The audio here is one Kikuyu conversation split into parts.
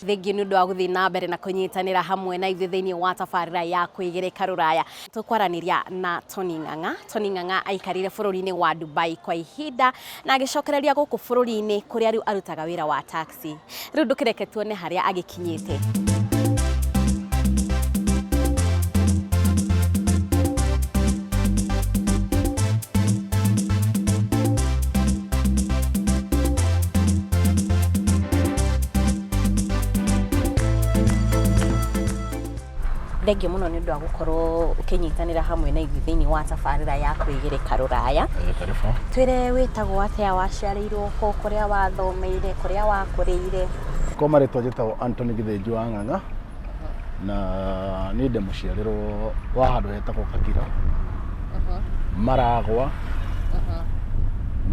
Thengiũ nĩ ũndũ wa gũthiĩ na mbere na kũnyitanĩra hamwe na ithuĩ thĩinĩ wa tabarĩra ya kwĩgereka rũraya. Tũkwaranĩria na Tony Ng'ang'a. Tony Ng'ang'a aikarire bũrũri-inĩ wa Dubai kwa ihinda na agĩcokereria gũkũ bũrũri-inĩ kũrĩa rĩu arutaga wĩra wa taxi. Rĩu ndũkĩreke tuone harĩa agĩkinyĩte. Thengiũ mũno nĩ ũndũ wa gũkorwo ũkĩnyitanĩra hamwe na ithuĩ thĩinĩ wa tabarĩra ya kwĩgereka rũraya. Karibu. Twĩre wĩtagwo atĩa, waciarĩirwo kũ, kũrĩa wathomeire, kũrĩa wakũrĩire. Kwa marĩtwa njĩtagwo Anthony Gĩthĩnji wa Ng'ang'a na niĩ ndĩ mũciarĩrwo wa handũ hetagwo Kakira Maragwa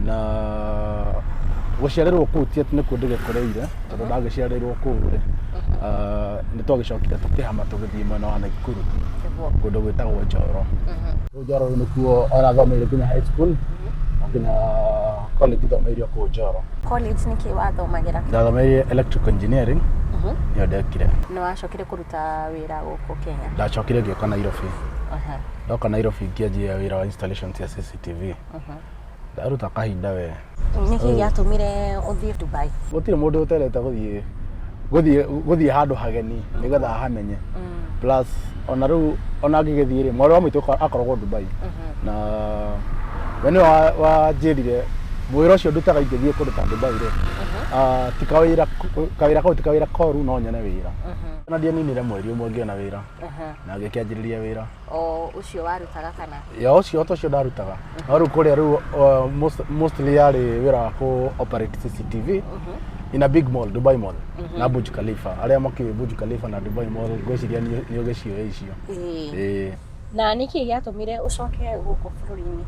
na gũciarĩrwo kũu ti atĩ nĩkuo ndĩgĩkoreire tondũ ndagĩciarĩirwo kũu rĩ, nĩ twagĩcokire tũkĩhama tũgĩthiĩ mwena wa Naikuru kũndũ gwĩtagwo Njoro. Kũu Njoro rĩu nĩkuo ona thomeire nginya high school na nginya college thomeire o kũu Njoro. College nĩkĩ wathomagĩra? Ndathomeire electrical engineering nĩyo ndekire. Nĩ wacokire kũruta wĩra gũkũ Kenya? Ndacokire ngĩũka Nairobi. Ndoka Nairobi ngĩanjia wĩra wa installation cia CCTV. Ndaruta kahinda we. Nĩkĩ gĩatũmire ũthiĩ Dubai? Gũtirĩ mũndũ ũtendete gũthiĩ gũthiĩ gũthiĩ handũ hageni nĩgetha ahamenye. Plus ona rĩu ona ngĩgĩthiĩ rĩ, mwarĩ wa maitũ akoragwo Dubai na we nĩwe wanjĩrire wĩra ũcio ndutaga ingĩthiĩ kũndũ ta Dubai rĩ, ti kawĩra kawĩra kau ti kawĩra koru no nyone wĩra. Na ndianinire mweri ũmwe ngĩona wĩra na ngĩkĩanjĩrĩria wĩra. O ũcio warutaga kana? Ya ũcio to ũcio ndarutaga. No rĩu kũrĩa rĩu mostly yarĩ wĩra wa kũ operate CCTV in a big mall, Dubai Mall na Burj Khalifa. Arĩa makĩũĩ Burj Khalifa na Dubai Mall ngwĩciria nĩ ũgĩciũĩ icio. Ĩĩ. Na nĩkĩ gĩatũmire ũcoke gũkũ bũrũri-inĩ?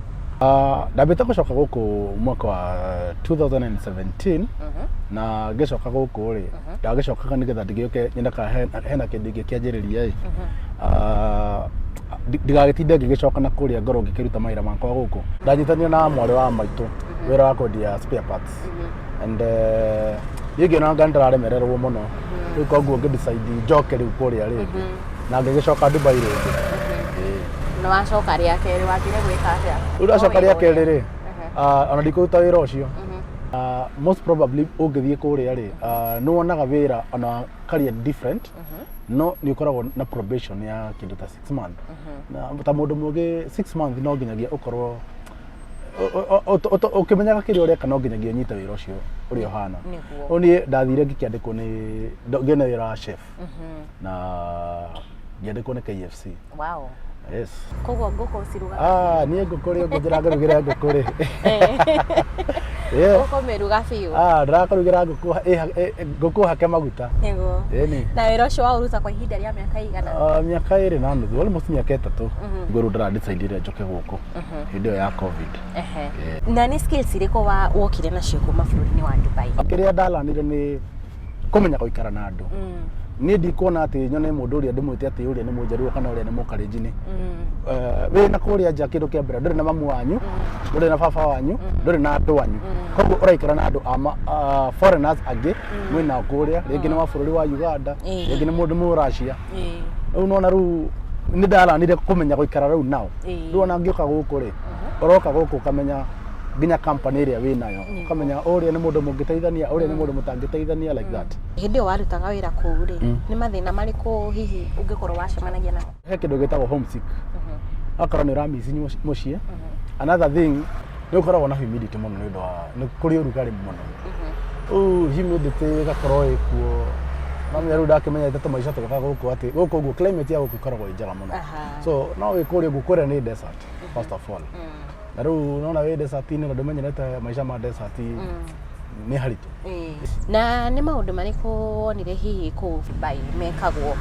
Ndambĩte gũcoka gũkũ mwaka wa 2017 na ngĩcoka gũkũ rĩ, ndagĩcokaga nĩgetha ndĩgĩũke nyone kana hena kĩndũ ingĩkĩanjĩrĩria ĩ. Ndigagĩtinde ngĩgĩcoka na kũrĩa ngorwo ngĩkĩruta mawĩra makwa gũkũ. Ndanyitanire na mwarĩ wa maitũ wĩra wa kwendia spare parts and niĩ ngĩona anga nĩndĩraremererwo mũno rĩu koguo ngĩ decide njoke rĩu kũrĩa rĩngĩ na ngĩgĩcoka Dubai rĩngĩ. Ĩĩ. Na wacoka rĩa kerĩ wathire gwĩka atĩa? Rĩu ndacoka rĩa kerĩ rĩ, ona ndikũruta wĩra ũcio. Most probably ũngĩthiĩ kũrĩa rĩ, nĩ wonaga wĩra ona career different no nĩ ũkoragwo na probation ya kĩndũ ta 6 months na ta mũndũ mũgĩ 6 months no nginyagia ũkorwo ũkĩmenyaga kĩrĩa ũreka no nginyagia ũnyite wĩra ũcio ũrĩa ũhana. Rĩu niĩ ndathire ngĩkĩandĩkwo nĩ ngĩona wĩra wa chef na ngĩandĩkwo nĩ KFC. Yes. Koguo ngũkũ ũcirugaga? Ah, niĩ ngũkũ rĩ, ũngĩnjĩra ngũrugĩre ngũkũ rĩ. Yeah. Ũkũmĩruga biũ. Ah, ndĩrakũrugĩra ngũkũ ngũkũ hake maguta. Nĩguo. Ĩni. Na wĩra ũcio waũruta kwa ihinda rĩa mĩaka ĩigana? Ah, mĩaka 2.5, almost mĩaka 3. Nĩguo rĩu ndĩra decide njoke gũkũ hĩndĩ ĩyo ya COVID. Na nĩ skills irĩkũ wokire nacio kuma bũrũri-inĩ wa Dubai? Kĩrĩa ndalanire nĩ kũmenya gũikara na andũ. Niĩ ndikuona atĩ nyone mũndũ ũrĩa ndĩmwĩte atĩ ũrĩa nĩ mũnjaruo kana ũrĩa nĩ mũkalenjini. Wĩ na kũrĩa nja kĩndũ kĩa mbere ndũrĩ na mamu wanyu, ndũrĩ na baba wanyu, ndũrĩ na andũ anyu. Koguo ũraikara na andũ a foreigners angĩ mwĩ nao kũrĩa, rĩngĩ nĩ wa bũrũri wa Uganda, rĩngĩ nĩ mũndũ mũracia. Rĩu nona rĩu nĩ ndaranire kũmenya gũikara rĩu nao. Rĩu ona ngĩũka gũkũ rĩ, ũroka gũkũ ũkamenya nginya company ĩrĩa wĩ nayo, ũkamenya ũrĩa nĩ mũndũ mũngĩteithania, ũrĩa nĩ mũndũ mũtangĩteithania like that. Hĩndĩ ĩyo warutaga wĩra kũu rĩ, nĩ mathĩna marĩkũ hihi ũngĩkorwo wacemanagia namo? He kĩndũ gĩtagwo homesick. Akorwo nĩ ũramici mũciĩ. Another thing nĩ ũkoragwo na humidity mũno nĩ ũndũ wa nĩ kũrĩ ũrugarĩ mũno. Rĩu humidity ĩgakorwo ĩkuo. No menya rĩu ndakĩmenyete tũmaica tũgĩka gũkũ atĩ gũkũ ũguo climate ya gũkũ ĩkoragwo ĩ njega mũno. So no wĩ kũrĩa ũguo kũrĩa nĩ desert first of all. Na rĩu nona wĩ desert-inĩ na ndũmenyerete maica ma desert nĩ haritũ. Na nĩ maũndũ marĩkũ wonire hihi kũu Dubai mekagwo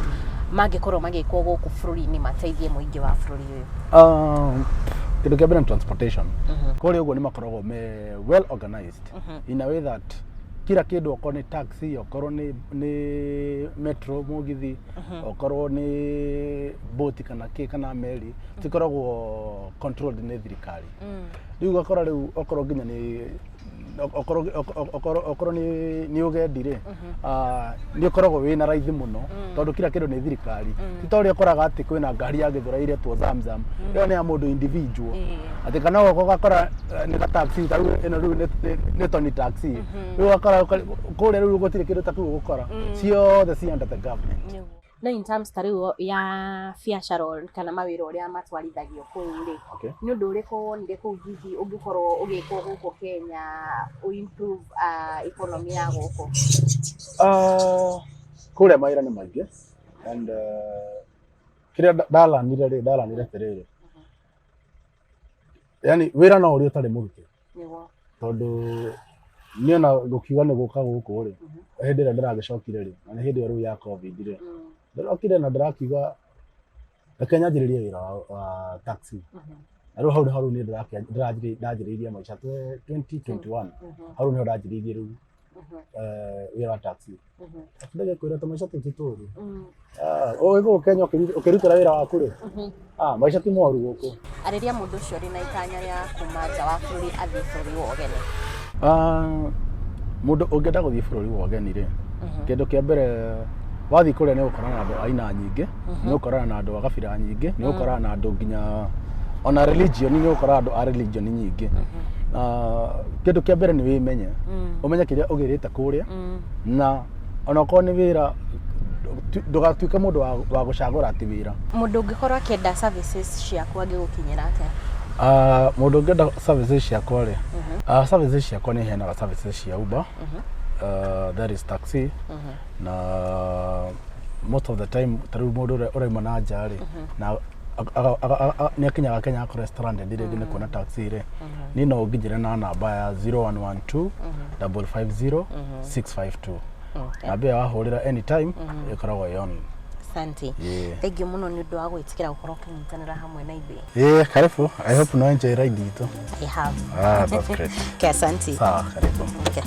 mangĩkorwo magĩkwo gũkũ bũrũri-inĩ mateithie mũingĩ wa bũrũri ũyũ? Kĩndũ kĩa mbere nĩ transportation. Kũrĩa ũguo nĩ makoragwo me well organized in a way that kila kĩndũ okorwo nĩ taxi, okorwo nĩ metro mũgithi, okorwo nĩ boti kana kĩ kana meri cikoragwo controlled nĩ thirikari. Rĩu ũgakora rĩu okorwo nginya nĩ Okorwo okorwo okorwo nĩ ũgendi rĩ, nĩ ũkoragwo wĩna raithi mũno tondũ kila kĩndũ nĩ thirikari. Ti ta ũrĩa ũkoraga atĩ kwĩna ngari ya Gĩthũrai ĩretwo Zamzam, ĩyo nĩ ya mũndũ individual, atĩ kana ũgoka ũgakora nĩ ga taxi ta rĩu ĩno rĩu nĩ Tony Taxi. Rĩu ũgakora kũrĩa rĩu gũtirĩ kĩndũ ta kĩu ũgũkora, ciothe ci under the government. No in terms ta rĩu ya biacara kana mawĩra ũrĩa matwarithagio kũu rĩ, nĩ ũndũ ũrĩkũ wonire kũu hihi ũngĩkorwo ũgĩkwo gũkũ Kenya ũ improve economy ya gũkũ? Kũrĩa mawĩra nĩ maingĩ and kĩrĩa ndalanire rĩ, ndalanire atĩrĩrĩ, yani wĩra no ũrĩa ũtarĩ mũrute, tondũ niĩ ona gũkiuga nĩ gũka gũkũ rĩ, hĩndĩ ĩrĩa ndĩragĩcokire rĩ, na nĩ hĩndĩ ĩyo rĩu ya COVID rĩ, ndĩrokire na ndĩrakiuga reke nyanjĩrĩrie wĩra wa taxi. Na rĩu hau nĩho rĩu niĩ ndanjĩrĩirie maica 2021. Hau rĩu nĩho ndanjĩrĩirie rĩu wĩra wa taxi. Ndĩgĩkwĩra tũmaica tũu ti tũru. Ũĩ gũkũ Kenya ũkĩrutĩra wĩra waku rĩ, maica ti moru gũkũ. Arĩria mũndũ ũcio ũrĩ na itanya rĩa kuma nja wa bũrũri athiĩ bũrũri wa ũgeni. Mũndũ ũngĩenda gũthiĩ bũrũri wa ũgeni rĩ, kĩndũ kĩa mbere wathiĩ kũrĩa nĩ ũgũkorana na andũ a aina nyingĩ, nĩ ũgũkorana na andũ a gabira nyingĩ, nĩ ũgũkorana na andũ nginya ona religion, nĩ ũgũkora andũ a religion nyingĩ. Kĩndũ kĩa mbere nĩ wĩmenye, ũmenye kĩrĩa ũgĩrĩte kũrĩa, na onakorwo nĩ wĩra ndũgatuĩke mũndũ wa gũcagũra atĩ wĩra. Mũndũ ũngĩkorwo akĩenda services ciaku angĩgũkinyĩra atĩa? Mũndũ ũngĩenda services ciakwa rĩ, services ciakwa nĩ heanaga services cia Uber, that is taxi, na most of the time ta rĩu mũndũ ũrĩa ũrauma na nja rĩ, na nĩ akinyaga Kenya akorwo stranded rĩngĩ nĩ kuona taxi rĩ, niĩ no ũnginyĩre na namba ya 0112 550 652. Namba ĩyo wahũrĩra anytime ĩkoragwo ĩ on. Asante. Yeah. Thank you mũno nĩ ũndũ wa gwĩtĩkĩra gũkorwo ũkĩnyitanĩra hamwe na ithuĩ. Yeah, karibu. I hope no enjoy ride itũ. I have. Ah, that's great. Okay, asante. Sawa, karibu. Okay.